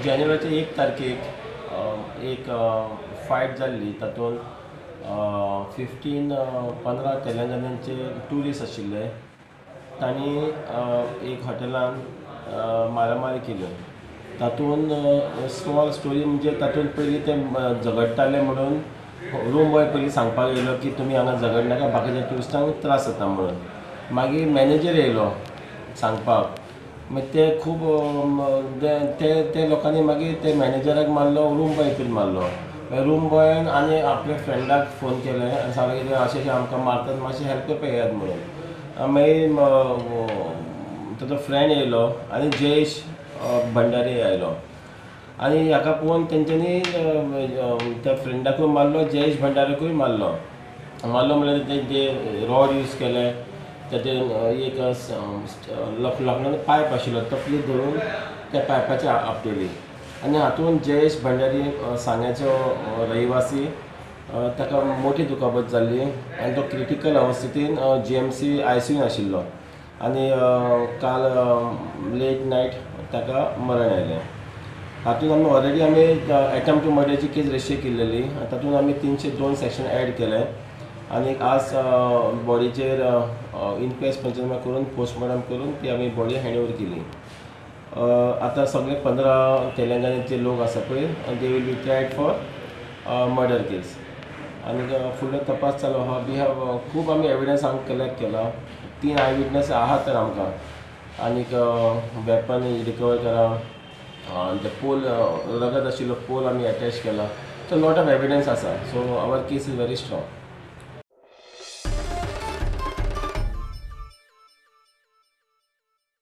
जानेवारीच्या 1 तारखेक एक फायट जाल्ली. तातूंत 15 तेलंगणाचे ट्युरिस्ट आशिल्ले, तांणी एक हॉटेलान मारामारी केली. तातूंत स्मॉल स्टोरी म्हणजे तातूंत पयलीं ते झगडटाले म्हणून रूम बॉय पयलीं सांगपाक येयलो की तुमी हांगा झगडनाका, बाकीच्या ट्युरिस्टांक त्रास जाता म्हणून. मागीर मॅनेजर येयलो सांगपाक, मागीर ते खूब ते लोकांनी मागीर ते मॅनेजराक मारलो, रूम बॉयकूय मारलो. मागीर रूम बॉयान आनी आपल्या फ्रेंडाक फोन केले आनी सांगलें की अशें अशें आमकां मारतात, मातशें हेल्प करपाक येयात म्हणून. मागीर ताचो फ्रेंड येयलो आनी जयेश भंडारी आयलो आनी हाका पळोवन तेंच्यांनी त्या फ्रेंडाकूय मारलो, जयेश भंडारीकूय मारलो. मारलो म्हणल्यार ते जे रॉड यूज केले, ताचेर एक लोखणाचो पायप आशिल्लो, तकली धरून त्या पायपाचेर आपटली. आनी हातूंत जयेश भंडारी सांग्याचो रहिवासी, ताका मोठी दुखापत जाल्ली आनी तो क्रिटिकल अवस्थेंत GMC ICU आशिल्लो आनी काल लेट नायट ताका मरण आयलें. हातूंत आमी ऑलरेडी आमी एटम्प्ट टू मर्डरची केस रजिस्टर केल्लेली, तातूंत आमी 302 सेक्शन एड केले आनी आज बॉडीचेर इनक्वेस्ट पंचनामा करून पोस्टमॉर्टम करून ती आमी बॉडी हँड ओवर केली. आतां सगळे 15 तेलंगणाचे लोक आसा पळय, they will be tried for murder case. आनी फुडलो तपास चालू आहा. We have खूब आमी एविडन्स आमी कलेक्ट केला, 3 I witness आहा तर आमकां, आनीक वेपन रिकवर केला, पोल रगत आशिल्लो पोल आमी एटॅच केला. सो लॉट ऑफ एविडन्स आसा. So our case is very strong.